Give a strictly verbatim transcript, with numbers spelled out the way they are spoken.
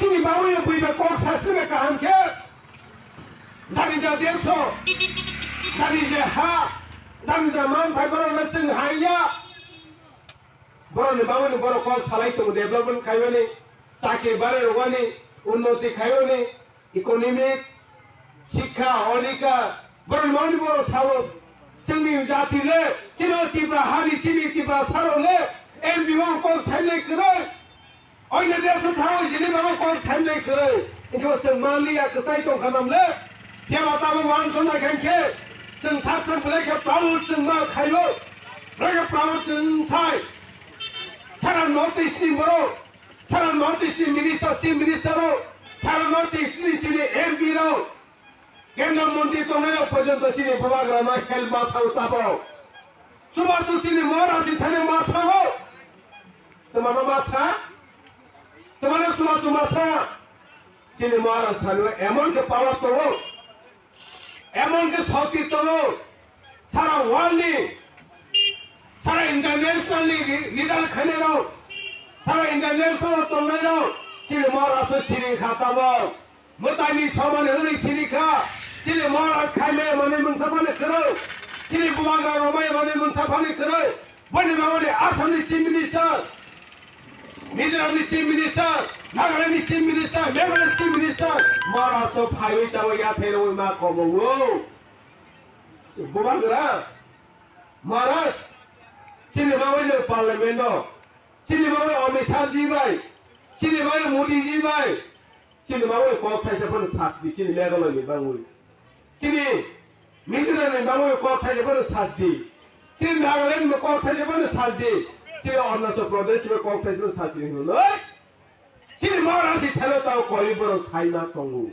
Chini bagwi bui bai kok sasrwi bai kaham khe. Jani ja deso, jani ja ha, jani ja manthai borok no chwng haiya. Borok ni bagwi ni borok kok salai tongo development khaimani, chakri bare rwani, unnoti khaimani, economic, sikha, odhikar, borok ni bagwi ni borok sao. Chwngni jati le, chini Tipra hani, chini Tipra sarok le, M P o kok sainai kwrwi. Oino deso thango jini mama kok saimlai kwrwi. Ingkhe bo chwng manliya kwchai tongkha namle. Phiya ba tabuk uansuk nai kha hinkhe chwng sak sak belai khe proud chwng ma khaio. Belai khe proud chwng thai. Sara North East ni borok, sara North East ni minister, chief minister rok, sara North East ni chini M P rok, kendra montri tongnai rok porjonto chini bubagra no help ma sao tabuk. Chubachu chini Maharaj ni thani ma sao. Twmano ma sa? Twmano chubachu ma sa? Chini Maharaj salo emon khe power tongo, emon khe shakti tongo, sara world ni, sara international ni leader khainai rok, sara international o tongnai rok, chini Maharaj so siring kha tabuk. Mwtaini samani hwnwi sini kha, chini Maharaj khai maya manwi mungsa phani kwrwi, chini bubagra rw maya manwi mungsa phani kwrwi. Boni bagwi Assam ni Chief Minister, Mizoram ni Chief Minister, Nagaland ni Chief Minister, Meghalaya ni Chief Minister, Maharaj to phaiwi tabo yathai rwwi ma kobo o. Bubagra, Maharaj, chini bagwi no Parliament o, chini bagwi Amit Shah ji bai, chini bagwi Modi ji bai, chini bagwi kok thaisa phano sasdi, chini Meghalaya ni bagwi. Chini Mizoram ni bagwi kok thaisa phano sasdi. Chini Nagaland ni kok thaisa phano sasdi. Chini Arunachal Pradesh ni kok thaisa phano sasdi hinwi. Chini Maharaj si thelo tao koi borok saina tongo.